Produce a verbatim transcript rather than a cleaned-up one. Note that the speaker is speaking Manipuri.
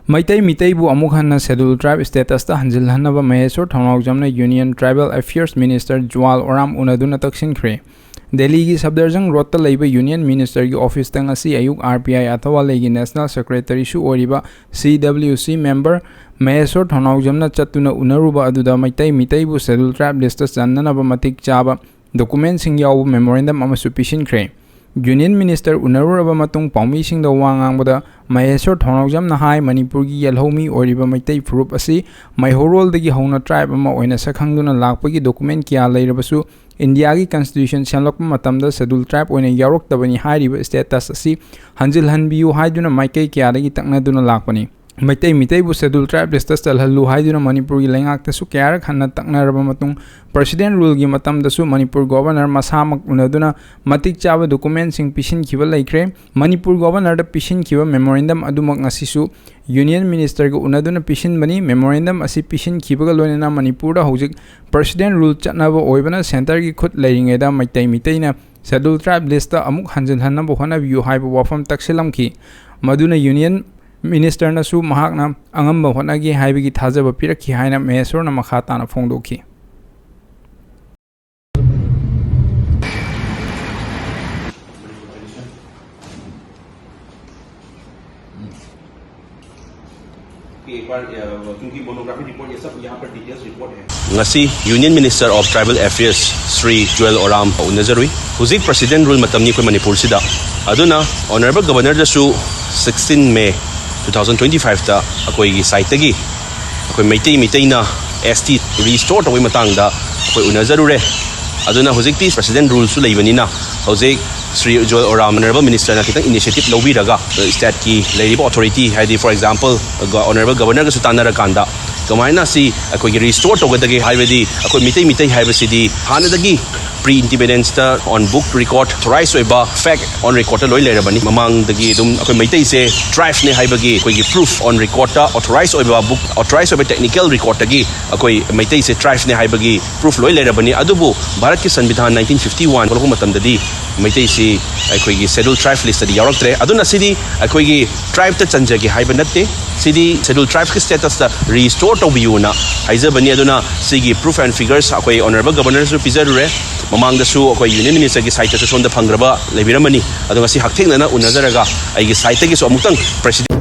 ꯃꯩꯇꯩ ꯃꯤꯇꯩꯕꯨ ꯑꯃꯨꯛ ꯍꯟꯅ Scheduled Tribe statusꯇ ꯍꯟꯖꯤꯜꯍꯟꯅꯕ ꯃꯍꯦꯁ꯭ꯋꯔ ꯊꯣꯡꯅꯥꯎꯖꯝꯅ Union Tribal Affairs Minister ꯖꯨꯋꯥꯜ ꯑꯣꯔꯥꯝ ꯎꯅꯗꯨꯅ ꯇꯛꯁꯤꯟꯈ꯭ꯔꯦ꯫ ꯗꯦꯜꯂꯤꯒꯤ ꯁꯐꯗꯔꯖꯪ ꯔꯣꯗꯇ ꯂꯩꯕ Union Ministerꯒꯤ officeꯇ ꯉꯁꯤ ꯑꯌꯨꯛ R P I ꯑꯊꯋꯥꯂꯩꯒꯤ National Secretaryꯁꯨ ꯑꯣꯏꯔꯤꯕ C W C member ꯃꯍꯦꯁ꯭ꯋꯔ ꯊꯣꯡꯅꯥꯎꯖꯝꯅ ꯆꯠꯇꯨꯅ ꯎꯅꯔꯨꯕ ꯑꯗꯨꯗ ꯃꯩꯇꯩ ꯃꯤꯇꯩꯕꯨ Scheduled Tribe listꯇ ꯆꯟꯅꯅꯕ ꯃꯇꯤꯛ ꯆꯥꯕ documentꯁꯤꯡ ꯌꯥꯎꯕ memorandum ꯑꯃꯁꯨ ꯄꯤꯁꯤꯟꯈ꯭ꯔꯦ꯫ Union Minister ꯎꯅꯔꯨꯔꯕ ꯃꯇꯨꯡ ꯄꯥꯎꯃꯤꯁꯤꯡꯗ ꯋꯥ ꯉꯥꯡꯕꯗ ꯃꯍꯦꯁ꯭ꯋꯔ ꯊꯣꯡꯅꯥꯎꯖꯝꯅ ꯍꯥꯏ, ꯃꯅꯤꯄꯨꯔꯒꯤ ꯌꯦꯜꯍꯧꯃꯤ ꯑꯣꯏꯔꯤꯕ ꯃꯩꯇꯩ ꯐꯨꯔꯨꯞ ꯑꯁꯤ ꯃꯩꯍꯧꯔꯣꯜꯗꯒꯤ ꯍꯧꯅ tribe ꯑꯃ ꯑꯣꯏꯅ ꯁꯛꯈꯪꯗꯨꯅ ꯂꯥꯛꯄꯒꯤ document ꯀꯌꯥ ꯂꯩꯔꯕꯁꯨ, ꯏꯟꯗꯤꯌꯥꯒꯤ Constitution ꯁꯦꯝꯂꯛꯄ ꯃꯇꯝꯗ Scheduled Tribe ꯑꯣꯏꯅ ꯌꯥꯎꯔꯛꯇꯕꯅꯤ ꯍꯥꯏꯔꯤꯕ status ꯑꯁꯤ ꯍꯟꯖꯤꯜꯍꯟꯕꯤꯌꯨ ꯍꯥꯏꯗꯨꯅ ꯃꯥꯏꯀꯩ ꯀꯌꯥꯗꯒꯤ ꯇꯛꯅꯗꯨꯅ ꯂꯥꯛꯄꯅꯤ꯫ ꯃꯩꯇꯩ ꯃꯤꯇꯩꯕꯨ Scheduled Tribe listꯇ ꯆꯜꯍꯜꯂꯨ ꯍꯥꯏꯗꯨꯅ ꯃꯅꯤꯄꯨꯔꯒꯤ ꯂꯩꯉꯥꯛꯇꯁꯨ ꯀꯌꯥꯔꯛ ꯍꯟꯅ ꯇꯛꯅꯔꯕ ꯃꯇꯨꯡ, President Ruleꯒꯤ ꯃꯇꯝꯗꯁꯨ ꯃꯅꯤꯄꯨꯔ Governor ꯃꯁꯥꯃꯛ ꯎꯅꯗꯨꯅ ꯃꯇꯤꯛ ꯆꯥꯕ documentꯁꯤꯡ ꯄꯤꯁꯤꯟꯈꯤꯕ ꯂꯩꯈ꯭ꯔꯦ꯫ ꯃꯅꯤꯄꯨꯔ Governorꯗ ꯄꯤꯁꯤꯟꯈꯤꯕ memorandum ꯑꯗꯨꯃꯛ ꯉꯁꯤꯁꯨ Union Ministerꯒ ꯎꯅꯗꯨꯅ ꯄꯤꯁꯤꯟꯕꯅꯤ꯫ Memorandum ꯑꯁꯤ ꯄꯤꯁꯤꯟꯈꯤꯕꯒ ꯂꯣꯏꯅꯅ ꯃꯅꯤꯄꯨꯔꯗ ꯍꯧꯖꯤꯛ President Rule ꯆꯠꯅꯕ ꯑꯣꯏꯕꯅ centreꯒꯤ ꯈꯨꯠ ꯂꯩꯔꯤꯉꯩꯗ ꯃꯩꯇꯩ ꯃꯤꯇꯩꯅ Scheduled Tribe listꯇ ꯑꯃꯨꯛ ꯍꯟꯖꯤꯜꯍꯟꯅꯕ ꯍꯣꯠꯅꯕꯤꯌꯨ ꯍꯥꯏꯕ ꯋꯥꯐꯝ ꯇꯛꯁꯤꯜꯂꯝꯈꯤ꯫ ꯃꯗꯨꯅ Union Ministerꯅꯁꯨ ꯃꯍꯥꯛꯅ ꯑꯉꯝꯕ ꯍꯣꯠꯅꯒꯦ ꯍꯥꯏꯕꯒꯤ ꯊꯥꯖꯕ ꯄꯤꯔꯛꯈꯤ ꯍꯥꯏꯅ ꯃꯍꯦꯁ꯭ꯋꯔꯅ ꯃꯈꯥ ꯇꯥꯅ ꯐꯣꯡꯗꯣꯛꯈꯤ꯫ कि एक बार, अ, क्योंकि monography report ये सब यहाँ पर details report है। ꯉꯁꯤ Union Minister of Tribal Affairs Shri ꯖꯨꯋꯦꯜ ꯑꯣꯔꯥꯝ ꯎꯅꯖꯔꯨꯏ꯫ ꯍꯧꯖꯤꯛ President Rule ꯃꯇꯝꯅꯤ ꯑꯩꯈꯣꯏ ꯃꯅꯤꯄꯨꯔꯁꯤꯗ꯫ ꯑꯗꯨꯅ Honourable Governorꯗꯁꯨ sixteen May two thousand twenty fiveꯇ ꯑꯩꯈꯣꯏꯒꯤ sideꯇꯒꯤ ꯑꯩꯈꯣꯏ ꯃꯩꯇꯩ ꯃꯤꯇꯩꯅ S T restore ꯇꯧꯕꯒꯤ ꯃꯇꯥꯡꯗ ꯑꯩꯈꯣꯏ ꯎꯅꯖꯔꯨꯔꯦ꯫ ꯑꯗꯨꯅ ꯍꯧꯖꯤꯛꯇꯤ President Ruleꯁꯨ ꯂꯩꯕꯅꯤꯅ ꯍꯧꯖꯤꯛ ꯁ꯭ꯔꯤ ꯎꯖ꯭ꯋꯜ ꯑꯣꯔꯥꯝ Honourable Ministerꯅ ꯈꯤꯇꯪ initiative ꯂꯧꯕꯤꯔꯒ stateꯀꯤ ꯂꯩꯔꯤꯕ authority, ꯍꯥꯏꯗꯤ for example Honourable Governorꯒꯁꯨ ꯇꯥꯟꯅꯔꯀꯥꯟꯗ ꯀꯃꯥꯏꯅ ꯁꯤ ꯑꯩꯈꯣꯏꯒꯤ restore ꯇꯧꯒꯗꯒꯦ, ꯍꯥꯏꯕꯗꯤ ꯑꯩꯈꯣꯏ ꯃꯤꯇꯩ ꯃꯤꯇꯩ ꯍꯥꯏꯕꯁꯤꯗꯤ ꯍꯥꯟꯅꯗꯒꯤ pre-independenceꯇ on book record authorized ꯑꯣꯏꯕ fact on recordꯇ ꯂꯣꯏ ꯂꯩꯔꯕꯅꯤ꯫ ꯃꯃꯥꯡꯗꯒꯤ ꯑꯗꯨꯝ ꯑꯩꯈꯣꯏ ꯃꯩꯇꯩꯁꯦ tribeꯅꯦ ꯍꯥꯏꯕꯒꯤ ꯑꯩꯈꯣꯏꯒꯤ proof on recordꯇ authorized ꯑꯣꯏꯕ book, authorized ꯑꯣꯏꯕ technical recordꯇꯒꯤ ꯑꯩꯈꯣꯏ ꯃꯩꯇꯩꯁꯦ tribeꯅꯦ ꯍꯥꯏꯕꯒꯤ proof ꯂꯣꯏ ꯂꯩꯔꯕꯅꯤ꯫ ꯑꯗꯨꯕꯨ ꯚꯥꯔꯠꯀꯤ ꯁꯪꯕꯤꯙꯥꯟ nineteen fifty one ꯊꯣꯛꯂꯛꯄ ꯃꯇꯝꯗꯗꯤ ꯃꯩꯇꯩꯁꯤ ꯑꯩꯈꯣꯏꯒꯤ Scheduled Tribe listꯇꯗꯤ ꯌꯥꯎꯔꯛꯇ꯭ꯔꯦ꯫ ꯑꯗꯨꯅ ꯁꯤꯗꯤ ꯑꯩꯈꯣꯏꯒꯤ tribeꯇ ꯆꯟꯖꯒꯦ ꯍꯥꯏꯕ ꯅꯠꯇꯦ꯫ ꯁꯤꯗꯤ Scheduled Tribeꯀꯤ statusꯇ restore ꯇꯧꯕꯤꯌꯨꯅ ꯍꯥꯏꯖꯕꯅꯤ꯫ ꯑꯗꯨꯅ ꯁꯤꯒꯤ proof and figures ꯑꯩꯈꯣꯏ Honourable Governorꯁꯨ ꯄꯤꯖꯔꯨꯔꯦ꯫ ꯃꯃꯥꯡꯗꯁꯨ ꯑꯩꯈꯣꯏ Union Ministerꯒꯤ siteꯇꯁꯨ ꯁꯣꯝꯗ ꯐꯪꯈ꯭ꯔꯕ ꯂꯩꯕꯤꯔꯝꯃꯅꯤ꯫ ꯑꯗꯨ ꯉꯁꯤ ꯍꯛꯊꯦꯡꯅꯅ ꯎꯅꯖꯔꯒ ꯑꯩꯒꯤ sideꯇꯒꯤꯁꯨ ꯑꯃꯨꯛꯇꯪ President